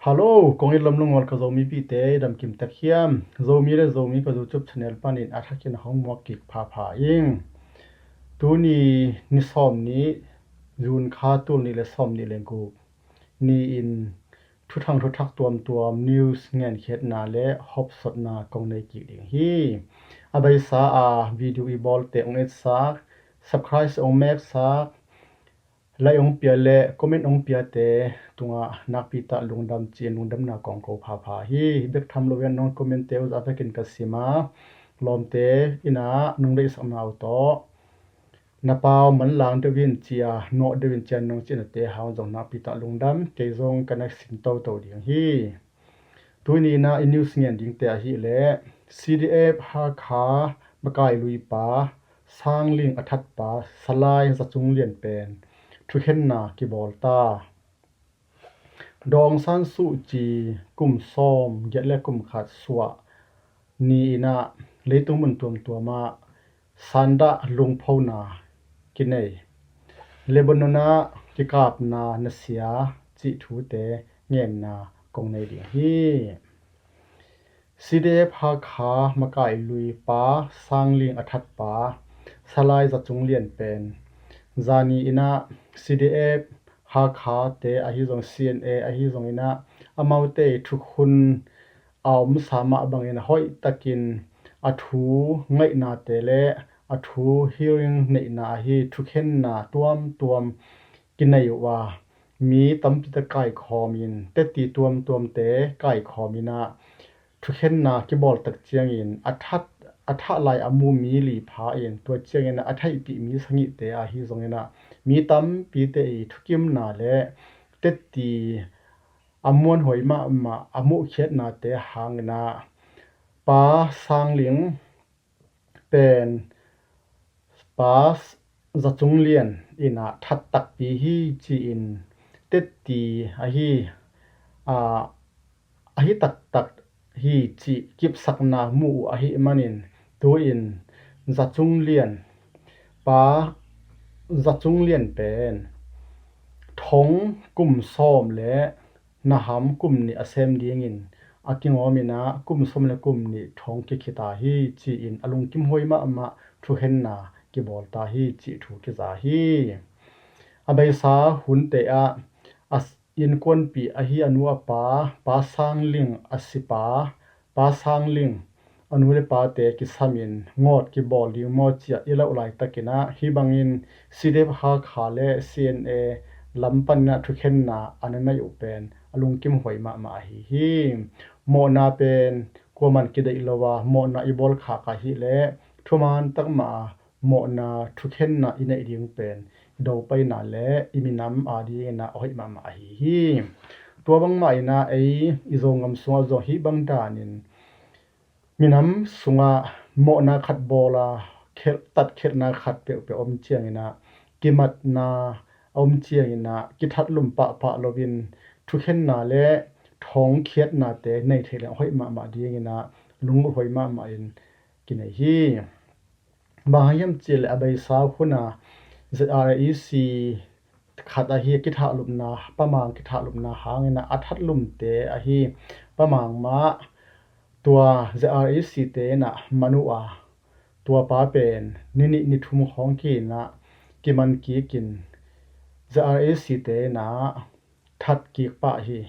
Hello, kong it lom lung wal ka Zomi pite, dam kim tak hiam. Zomi le Zomi ka YouTube channel panin a thakin hong muak kik pha pha ing. Tuni ni sawm ni, June kha tul ni le sawm ni le guk ni in, thu thang thu thak tuam tuam, news ngen khiatna le hop sotna kong nei kik ding hi. A baisa a video i bol te ong et sak, subscribe ong mek sak, like ong pia le comment ong pia te tunga nakpi ta lungdam chin lungdamna kong ko pha pha hi. Bek tham lo yan nong comment te u za takin ka sima. Lom te ina nong dei sak nau to. Na pau man lang deuin chia, no deuin chia nong chin te hau jong nakpi ta lungdam, kei jong kana sim to to ding hi. Tuni na i news ngen ding te ahi le, C D F Hakha makai lui pa, Sangling a that pa, Salai Zachunglian pen thukhenna kibol ta. Daw Aung San Suu Kyi kum sawm giat le kum khat suah ni ina leitung mun tuam tuam a sanda lungphona kinei. Lebanon a kikapna nasia chih thu te ngenna kong nei ding hi. C D F Hakha makai lui pa, Sangling a that pa, Salai Zachunglian pen zani ina C D F Hakha te ahi jong C N A ahi jong ina amau te thukhun a om sa ma bangin hoi takin a thu ngaihna te le a thu hearing neihna ahi thukhenna tuam tuam kinei uva, mi tampi ta kai khawm in, teti tuam tuam te kai khawm ina thukhenna kibol tak chiangin a that, a that lai a mu mi li pha in, tua chiangin a thaipi mi sangih te ahi jong ina mi tampi te i thukimna le teti a muan hoi ma ma a mu khiatna te hang ina pa Sangling pen pa Zachunglian ina that takpi hi chi in teti ahi, a, ahi tak tak hi chi kipsakna mu u ahi manin tu in Zachunglian pa Zachunglian pen thong kum sawm le naham kum ni a sem dingin a kingawm ina kum sawm le kum ni thong kikhita hi chi in a lungkim hoi ma ma thukhenna kibol ta hi chi thu kiza hi. A baisa hun te a, a inkuanpi ahi a nu a pa, pa Sangling a sipa, pa Sangling a nu le pa te kisam in ngot kibol ding maw chia i lo lai takin a hi bangin C D F Hakha le C N A lam pan ina thukhenna ana nei u pen a lungkim hoi ma ma ahi hi. Mawhna pen kuaman kidei lo a mawhna i bol kha ka hi le thuman tak ma a mawhna thukhenna i nei ding pen i do paina le i minam a dingin a hoi ma ma ahi hi. Tua bang ma ina ei i Zogam sunga jong hi bang danin minam sunga mawhna khat bol a khel, tat khelna khat peuh peuh om chiang ina kimatna om chiang ina kithat lum pah pah lovin thukhenna le thong khiatna te nei thei le hoi ma ma dingin a lung hoi ma ma in kinei hi. Bang hang hiam chi le a baisa hun a Z R A C khat ahi kithat lupna, pamang kithat lupna hang ina a that lum te ahi pamang ma tua Z R A C te ina manu a tua pa pen ni ni ni thum khong ki ina kiman kik in Z R A C te ina that kik pah hi.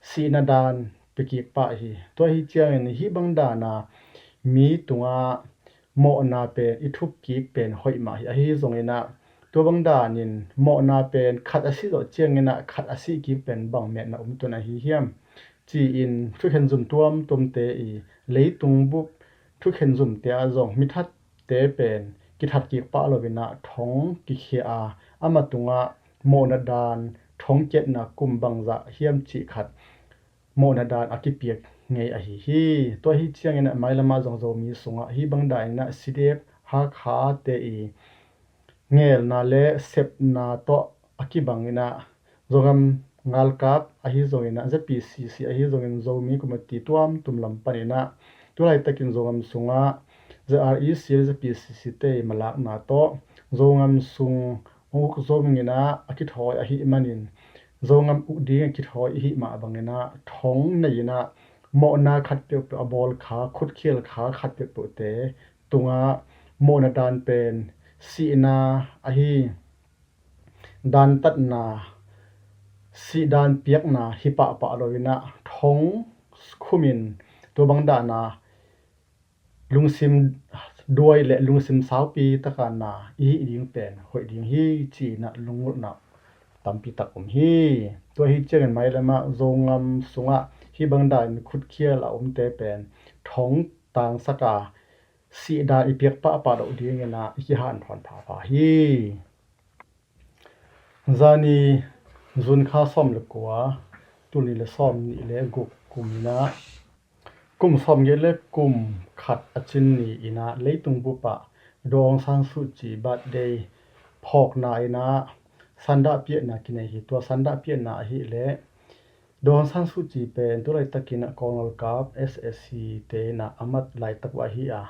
Sihna dan pe kik pah hi. Tua hi chiang in hi bang dan a mi tunga mawhna pen i thuk kik pen hoi ma hi ahi jong ina tua bang danin mawhna pen khat a si zo chiang ina khat a si kik pen bang metna um tun ahi hiam chi in thukhen zum tuam tuam te i leitung bup thukhen zum te a jong mi that te pen kithat kik pah lovin a thong kikhia a ama tunga mawhna dan thong chetna kum bangza hiam chi khat mawhna dan a kipiak ngei ahi hi. Tua hi chiang ina mailama jong Zomi sunga hi bang dan ina C D F Hakha te i ngelna le sepna to a kibang ina Zogam ngalkap ahi jong ina Z P C C ahi jong in Zomi committee tuam tum lam pan ina tulai takin Zogam sunga Z R A C Z P C C te malakna to Zogam sung uk Zoming ina a kithoi ahi manin ໂຈງງາມອຸກດີງ ຄິດຮອຍອີຫິມະບັງເນນະ ທ້ອງໃນນະ ເໝາະນາຂັດເປີກເປີອະ ບອລຂາ ຂຸດຂຽນຂາ ຂັດເປີກເປີເຕ ຕຸງອະ ເໝາະນາດານເປັນ ສີນາອະຫິ ດານຕັດນາ ສີດານປຽກນາ ຫິປະປະໂລວິນະ ທ້ອງຂຸມິນ ຕົວບັງດານາ ລຸງຊິມດ້ວຍ ແລະ ລຸງຊິມຊາວປີຕະການນາ ອີຫິດີງແປນ ຫົວອີດີງຮີ ຈີນະ ລຸງງຸດນະ ຕຳປີຕັກອົມຮີ ຕົວຮີຈຽງກັນໄມລະມະ ໂຈງງາມສຸງອະ ຮີບັງດານຂຸດຂຽນລະອົມແຕແປນ ທ້ອງຕາງສະກາ ສີດາອີປຽກປະປາດອກດີງນະ ອີກິຫານຖອນຜາຜາຮີ ຢານີ ຈຸນຄາ ຊອມລະກົວ ຕຸນນີລະ ຊອມນີແລ ກຸກ ກຸມນີນະ ກຸມຊອມເຢັນ ແລະ ກຸມຂັດອາຈິນນີອີນະ ເລຕຸງບຸປະ ດອງຊານຊູຈີ ບາດເດ ພອກນາອີນະ ສັນດະປຽນາ ກິນໄນຮີ ຕົວສັນດະປຽນາອະຫິ ແລະ ດອງຊານຊູຈີ ເປັນ ຕຸໄລຕະກິນະ ກອງລາວກັບ ເອສເອຊີ ເຕນະ ອາມັດໄລຕະກຸອະຫິອາ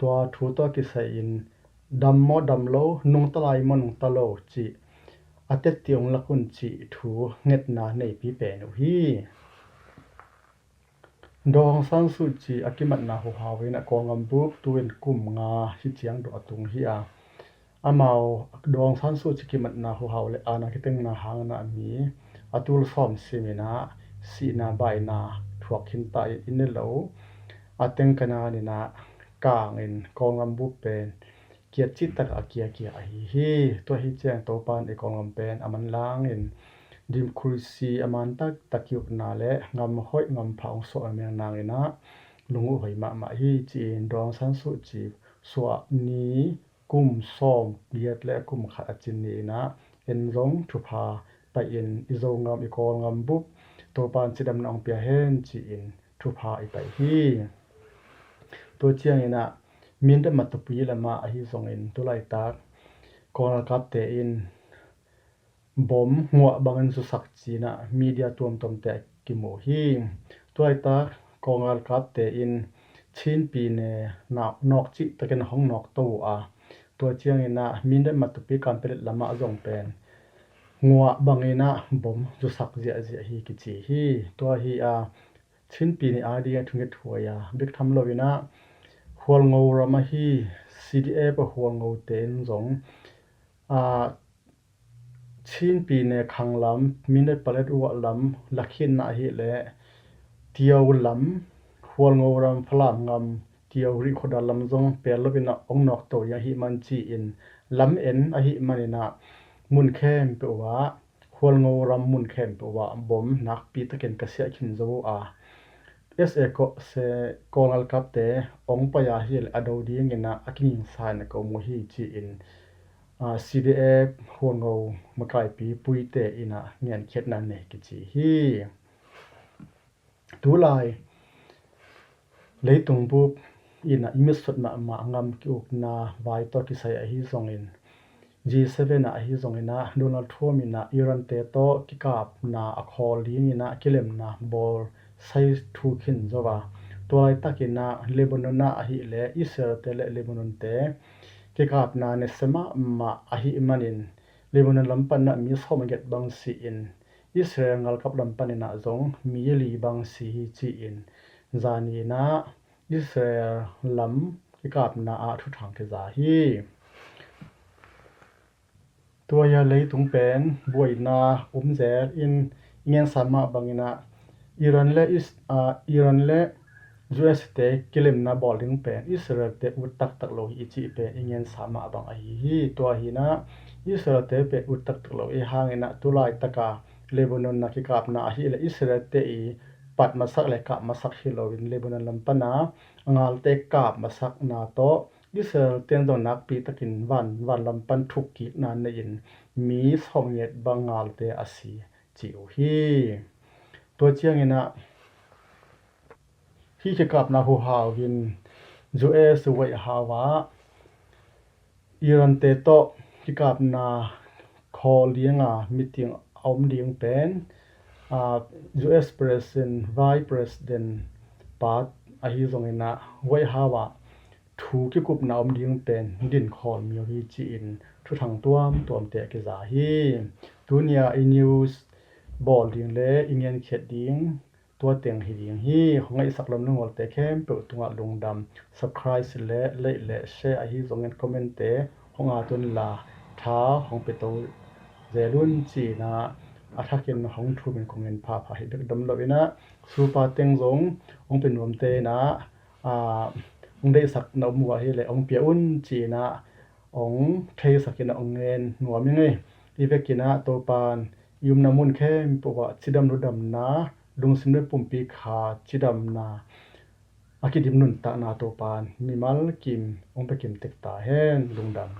ຕົວທູໂຕະກິໄຊອິນ ດຳມໍດຳໂລ ນຸງຕະລາຍມໍນຸງຕະໂລຈິ ອາເຕັດຕິອົງລະກຸນຈິ ທູເງັດນາ ເນປີແປນຸຮີ ດອງຊານຊູຈີ ອາກິມັດນາ ໂຮຮາເວນະ ກອງອຳບຸບ ຕູເວັນກຸມງາ ຊິຈຽງໂດອະຕຸງຫິອາ ອາມາວ ດອງຊານຊູຈີ ກິມັດນາ ໂຮຮາວ ແລະ ອານາກິເຕັງນາ ຫາງນາມີ ອາຕູລະ ຊອມຊີເມນະ ສີນາ ບາຍນາ ຖວກຄິນຕາ ອິນເນໂລ ອາເຕັງກະນາ ເນນະ ກາງເອັນ ກອງອຳບຸບເປັນ ກຽດຈິດຕະກະ ອາເກຍເກຍ ອາຮີຮີ ຕົວຮີແຈ້ງ ໂຕປານ ເອກອງອຳແປນ ອາມັນລາງເອັນ ດິມຄູລີຊີ ອາມານຕະ ຕະກິວກະນາ ແລະ ງຳຫ້ອຍ ງຳພາ ອົງສອງ ອາແມງນາງເອນະ ລຸງໂອໄຫມະ ມະຮີຈີນ ດອງຊານຊູຈີ ສວະນີ ກຸມຊອມ ກຽດ ແລະ ກຸມຂັດອາຈິນນີນະ ເອັນຢົງ ທຸພາ ໄປເອັນ ອີໂຈງາມ ອີກອລງາມບຸບ ໂຕປານ ຊິດຳນອງ ປຽເຮນ ຈີນ ທຸພາ ອີໄປຮີ ຕົວຈຽງເອນະ ມິນດະມັດຕະປີ ລະມະ ອາຮີຊົງເອັນ ຕຸໄລຕາກ ກອງລະກັບເຕອິນ ບົມ ງົວະ ບັງເງິນ ສຸສັກ ຈີນະ ມີດຽ ຕວມຕົມແຕກ ກິໂມຮີ ຕົວໄລຕາກ ກອງລະກັບເຕອິນ ຊິນປີເນ ນອກຈິ ຕະເກັນ ຫ້ອງນອກ ໂຕອາ ຕົວຈຽງເອນະ ມິນດະມັດຕະປີ ການປະເລັດ ລະມະ ຢອງແປນ ງົວະ ບັງເອນະ ບົມ ຈຸສັກ ເຈຍເຈຍ ຮີກິຈີ ຮີ ຕົວຮີອາ ຊິນປີເນ ອາດີ ທຸເງເກັດ ຫົວຍາ ເບັກທຳ ລະວິນະ ຮວນໂງ ຣາມະ ຮີ ຊີດີເອຟ ຮວນໂງ ເຕັນຢົງ ອາ ຊິນປີເນ ຄັງລຳ ມິນເດ ປາເລັດ ວະລຳ ລະຄິນນະ ອາຫິ ແລະ ຕຽວລຳ ຮວນໂງ ຣາມ ພະລາມງຳ ຕຽວຣິ ໂຄດາ ລຳຢົງ ແປນ ລະວິນະ ອົງນອກ ໂຕ ຍາຫິ ມັນຈີ ອິນ ລຳເອັນ ອາຫິ ມະນີນະ ມຸນແຄມ ເປວາ ຮວນໂງຣຳມຸນແຄມປະວະບົມ ນັກປີຕະເກັນກະເສຍ ຄິນໂຈອາ ເອສເອ ກໍເສ ກໍງາລກັບແຕ ອອງປະຍາຮີ ອາໂດດີ ເງນາ ອາກິງຍິງຊາຍ ນະກອງໂມຮີ ຈີເອັນ ອາ ຊີດີເອຟ ຮວນໂງ ມະກາຍປີ ປຸຍເຕ ອີນາ ງຽນເຂດນາ ເນກິຈີ ຮີ ຕູລາຍ ເລຕຸງບຸບ ອີນາ ອີມິດສົດມະມະ ງຳກິອຸກນາ ວາຍໂຕ ກິໄຊ ອາຮີຊົງເອັນ ຈີເຊເວັນ ອາຮີຊົງເອັນ ໂດນັລ ທຣອມ ອີນາ ອີຣັນເຕໂຕ ກິກາບນາ ອາຄໍລີ ອີນາ ກິເລັມນາ ໂບລ ໄຊທູຄິນ ໂຈວາ ຕົວໄລຕາກ ອີນາ ເລບານອນນາ ອາຫິ ແລະ ອິສຣາເອລເຕ ແລະ ເລບານອນເຕ ກິກາບນາ ເນເຊມະມະ ອາຫິ ມານິນ ເລບານອນລຳປັນນະ ມີຊອມເກັດບັງຊີອິນ ອິສຣາເອລງາລກັບລຳປັນເອນະ ຢົງ ມີລີບັງຊີ ຈີເອັນ ຈານີນະ ອິສຣາເອລລຳ ກິກາບນາ ອາທຸທັງ ເກຈາ ຮີ ຕົວຍາເລຕຸງແປນ ບວຍນາ ອຸມແຈນ ອິນ ອິງແງນສາມະ ບັງເອນະ ອີຣັນ ແລະ ອິສ ອາ ອີຣັນ ແລະ ຢູເອສເຕ ກິເລັມນາ ບອລລິງແປນ ອິສຣາເອລເຕ ອຸດຕັກ ຕັກໂລ ອີຈີແປນ ອິງແງນສາມະ ບັງ ອາຮີ ຮີ ຕົວຮີນະ ອິສຣາເອລເຕ ເປ ອຸດຕັກ ຕັກໂລ ເອຮາງ ເອນະ ຕຸລາຍ ຕະກາ ເລບານອນນາ ກິກາບນາ ອາຫິ ແລະ ອິສຣາເອລເຕ ອີ ປັດມະສັກ ແລະ ກະມະສັກ ຮີໂລວິນ ເລບານອນລຳປັນນາ ງາລເຕ ກາບມະສັກ ນາໂຕ ອິສຣາເອລເຕ ໂດນນັກປີຕະກິນ ຫວານ ຫວານລຳປັນ ທຸກກິກນາ ເນອິນ ມີສອງເງດ ບັງງາລເຕ ອາຊີ ຈີໂອ ຮີ ຕົວຈຽງ ເອນະ ຮີ ກິກາບນາ ໂຮຮາວິນ ຢູເອສ ໄວຮາວາ ອີຣັນເຕໂຕ ກິກາບນາ ຄໍລຽງອາ ມີຕິງ ອອມດິງແປນ ອາ ຢູເອສ ປຣະຊິເດັນ ໄວປຣະຊິເດັນ ປາດ ອາຮີ ຊົງເອນະ ໄວຮາວາ ທູກິກຸບນາ ອອມດິງແປນ ດິນຄໍລ ມີໂອ ຮີ ຈີເອັນ ທຸທັງ ຕວມ ຕວມ ເຕ ເກຈາ ຮີ ຕູເນຍ ອີນິວ ບອກດິງ ແລະ ອີງແງນເຂດດິງ ຕົວເຕັງ ຮີດິງ ຮີ ຂໍໃຫ້ສັກລຳລຸງໂຫດເຕ ແຄມເປີດຕຸງອະລຸງດຳ Subscribe ແລະ Like ແລະ Share ອາ ຮີ ສົ່ງເງິນ Comment ເຕ ຂອງອາຕຸນລາ ທາ ຂອງເປໂຕ ແຈລຸນ ຈີນາ ອາ ທາເກັນ ຂອງທູເປັນຂອງເງິນພາ ພາ ເຮັດດຳລົບ ອີນາ ຊູປາເຕັງ ສົງ ອົງເປັນນວມເຕນາ ອາ ອົງໄດ້ສັກນະອົມຫົວ ເຮັດແລະ ອົງເປຍອຸ່ນ ຈີນາ ອົງເທສັກກິນ ອົງເງິນ ນວມຍັງໄງ ອີເວກກິນາ ໂຕປານ ຢູມນຳມຸນແຄມ ປະວະ ຈີດຳລຸດດຳນາ ລຸງຊິມດ້ວຍປຸ່ມປີຂາ ຈີດຳນາ ອາກິດດິມນຸນຕານາໂຕປານ ມີມາລະກິມ ອົງປະກິມເຕັກຕາແຮງ ລຸງດຳ